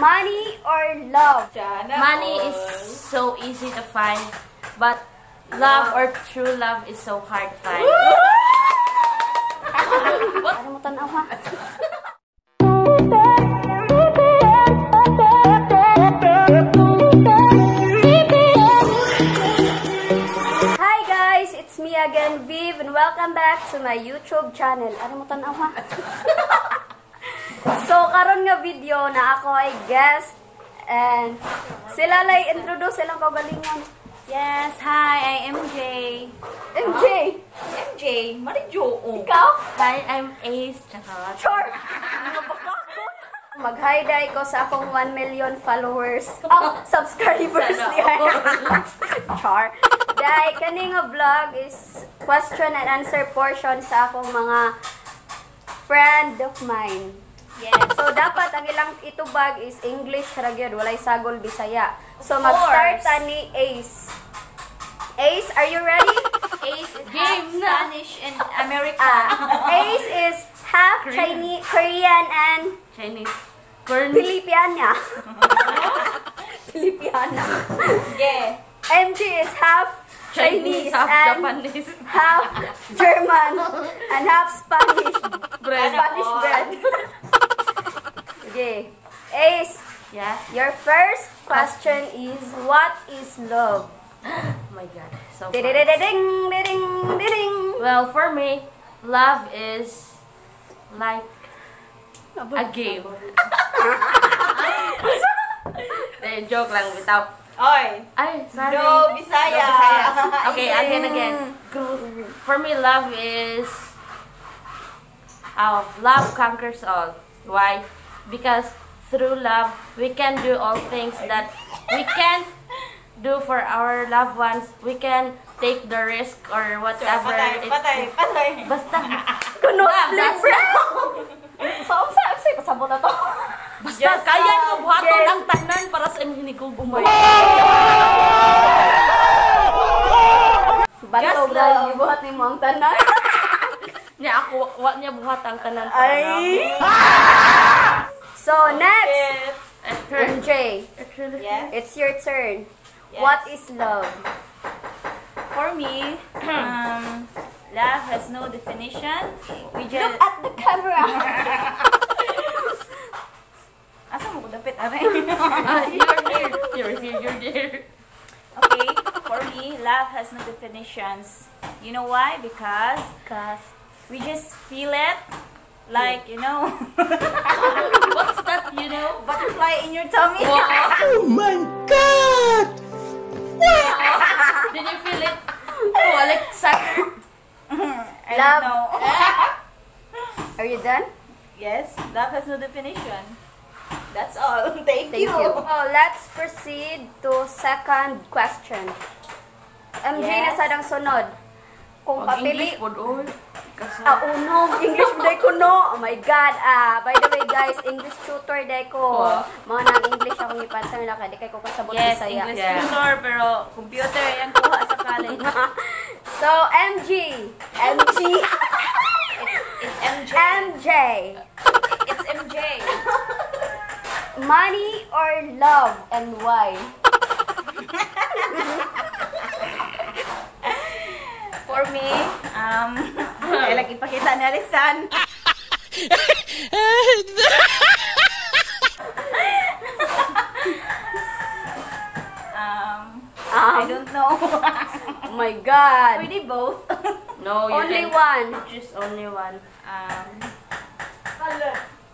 Money or love? Sana Money all. Is so easy to find, but love or true love is so hard to find. Ano mo tanaw ha? Hi guys! It's me again, Viv, and welcome back to my YouTube channel. Ano mo tanaw ha? So, karon nga video na ako ay guest and sila lay introduce silang kaugalingon. Yes, hi, I'm MJ. MJ! MJ, Marijo. Ikaw? Hi, I'm Ace. Charot. Char! Ano ba ka? Mag-hi dai ko sa akong 1 million followers. Oh, subscribers Sana niya. Char. Dai, kani nga vlog is question and answer portion sa akong mga friend of mine. Yes. So, dapat ang ilang itubag is English ra gyud, walay sagol Bisaya. So, Of mag-start course. ta ni Ace. Ace, are you ready? Ace is half Game na. Spanish and American. Ah, Ace is half Chinese, Korean, and Chinese. Corn. Pilipiana. Pilipiana. Yeah. MG is half Chinese, Chinese, half and Japanese. Half German and half Spanish. Bread. Spanish bread. Okay. Ace, Yeah. your first question is, what is love? Oh my God. So far. Ding ding ding. Well, for me, love is like a game. Eh, joke lang, bitaw. Oy. Ay, sorry. No, Bisaya. No, Bisaya. Okay, again, again. For me, love is... Oh, love conquers all. Why? Because through love, we can do all things that we can't do for our loved ones. We can take the risk or whatever. Patay, patay, patay. Basta, Kuno Love, that's So, unsa pasabot na to? Basta Just kaya love. Nyo buhaton Yes. ang tanan para sa imong hinigugmay. Bato Just ra love. gibuhat nimo ang tanan. Nya ako wa niya buhat ang tanan para Ay. nako. So, next, Yes. Turn. MJ, Yes. it's your turn. Yes. What is love? For me, love has no definition. We just Look at the camera. Asa mo ko dapit are? Ah, you're here. You're here. You're there. Okay, for me, love has no definitions. You know why? Because Cause we just feel it, like what's that? You know? Butterfly in your tummy. Wow. Oh my God! Did you feel it? Oh, Alexander. I Love. don't know. Are you done? Yes, love has no definition. That's all. Thank Thank you. you. Oh, let's proceed to second question. MJ na Yes. sad ang sunod. Kung Pag papili English pod oy. Kasi Ah, oh no, English day ko no. Oh my God. Ah, by the way guys, English tutor day ko. Oh. Mga nang English akong ipansan nila kay di kay ko kasabot Yes, Bisaya. English Yeah. tutor, pero computer yan kuha sa college. So, MG, MG, It's MJ. MJ. It's MJ. Money or love and why? For me, ay lang ipakita ni Alexan. I don't know. Oh my God. Pwede both. No, you Only can one. choose only one.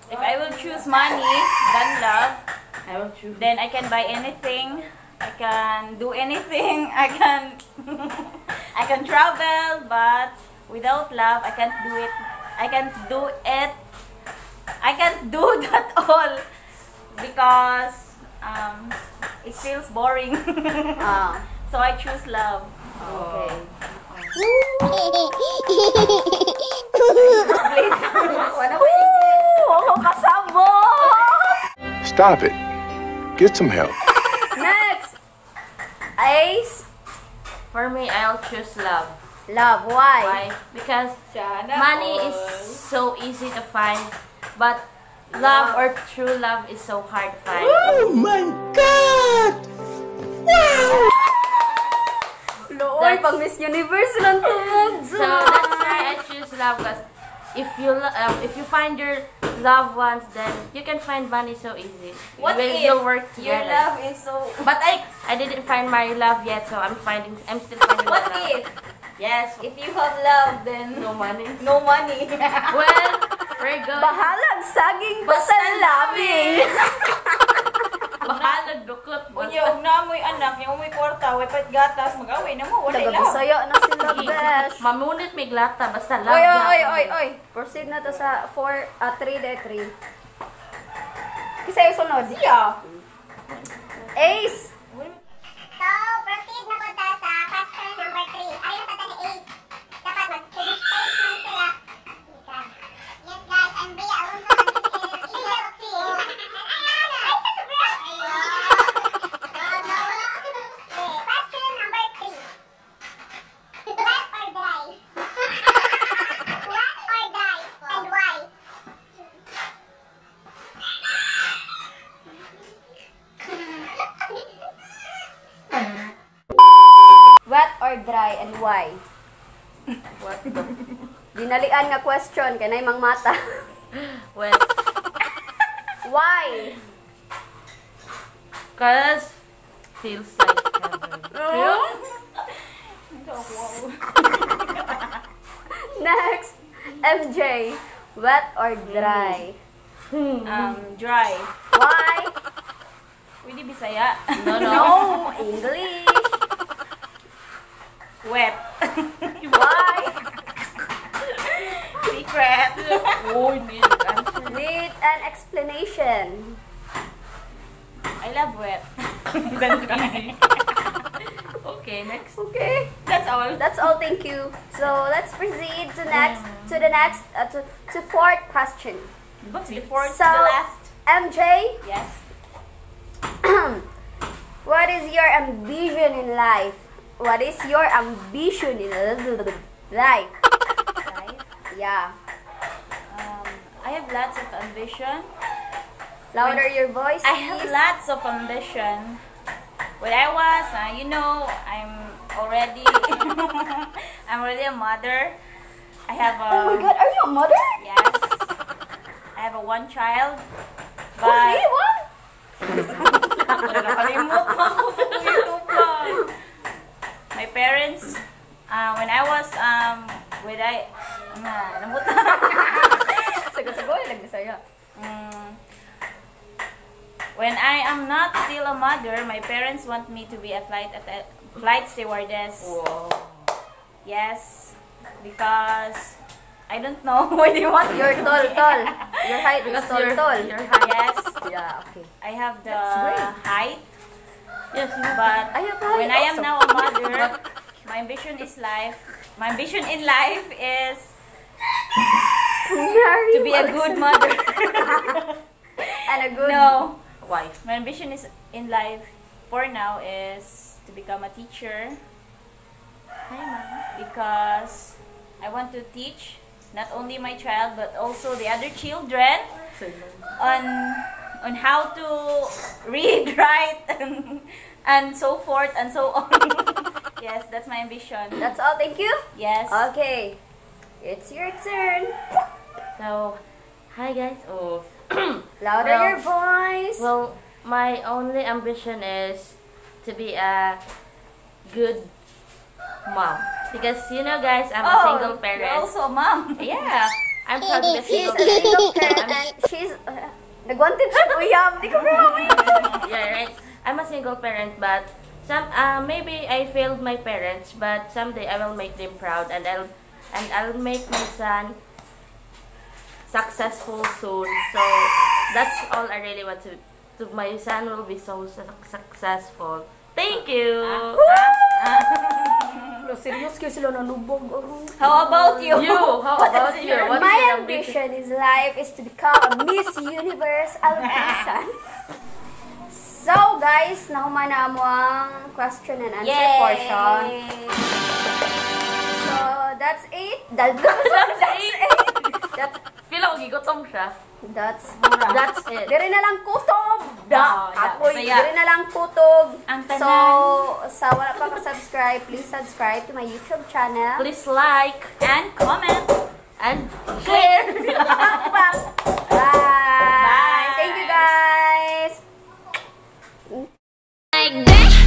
If I will choose money than love, I will choose. Then I can buy anything. I can do anything. I can travel, but without love, I can't do it. I can't do it. I can't do that all because it feels boring. Ah, So I choose love. Okay. Wala ko. Woo! Ako kasabot! Stop it. Get some help. Next! Ace, For me, I'll choose love. Love. Why? Why? Because Sana money all. Is so easy to find, but Love or true love is so hard to find. Oh my God! Wow! Looy, pag Miss Universe lang tumog. So that's why I choose love, because if you find your loved ones, then you can find money so easy. What Will if you'll work your together. love is so... But I didn't find my love yet, so I'm still finding What my love. if? Yes. If you have love, then No money. no money. Well, we're going. Bahalag saging basta labi. Bahalag dukot. Unya, og naa mo'y anak, nya mo'y kwarta, way pat gatas, mag-away na mo, wala Taga love. Bisaya na sila, besh. Mamunit may glata, basta love. Oy, oy, oy, gyapon. oy, oy. Proceed na to sa 4, 3 de 3. Kasi yung sunod. Siya. Ace! So, proceed na po ta sa question number 3. Ari na sa ta ni Ace. Dapat mag-finish man sila. Yes guys, I'm Bea Alonzo and this is Angel Oxy. Ayan! Ay, sa sobra! Okay, question number 3. Wet or dry? Wet or dry? And why? Wet or dry and why? What the? Dinalian nga question kay nay mang mata. Well, Why? 'cause feels like heaven. Next, MJ. Wet or dry? Dry. Why? Pwede Bisaya. No. No, English. Wet. Why? Secret. Oh, need answer. Need an explanation. I love wet. Than dry. Okay, next. Okay. That's all. That's all. Thank you. So let's proceed to next to the next to fourth question. The fourth, So- the last. MJ, Yes. what is your ambition in life? What is your ambition in life? Life. Yeah. I have lots of ambition. Louder your voice, I have please. lots of ambition. When I was, I'm already a mother. I have a. Oh my God, are you a mother? Yes. I have a one child. But Only one? Nakalimot na ako sa kwento pa. My parents, when I was, when I, na, nabuta. Sagot-sagot, nagbisaya. When I am not still a mother, my parents want me to be a flight stewardess. Wow. Yes, because I don't know why they want me You're to tall, be. tall. Your height is Because tall, tall. you're high. Yes, Yeah, okay. I have the That's great. height, Yes, you have. but I have height when I am also. now a mother, my ambition is life. My ambition in life is To marry to be a good mother. And a good No, Wife. my ambition is in life for now is to become a teacher. Hi, Mom. Because I want to teach not only my child but also the other children on how to read, write, and so forth and so on. Yes, that's my ambition. That's all. Thank you. Yes. Okay. It's your turn. So, hi guys. Oh. Louder your voice. Well, my only ambition is to be a good mom. Because guys, I'm a Oh, single you're parent. also a mom. Yeah, I'm proud to be a She's single a single parent. She's nagwanted siya uyab. Di ko pero Yeah, right. I'm a single parent, but some maybe I failed my parents, but someday I will make them proud, and I'll make my son successful soon. So that's all I really want to. To my son will be so successful. Thank you. No, serious kayo sila nanubog. How about you? You, how What about is you? your What's My your ambition in life is to become a Miss Universe Alcanzan. So guys, nahuman na mo ang question and answer Yay! portion. So that's it. That's it. That's Feel ako gigutom siya. That's That's it. Diri na lang kutob. Da, Oh, yeah. apoy. Saya. Diri na lang kutob. Ang tanan. So, sa wala pa ka-subscribe, please subscribe to my YouTube channel. Please like And comment. And share. Pak, pak. Bye. Bye. Thank you, guys. Like that.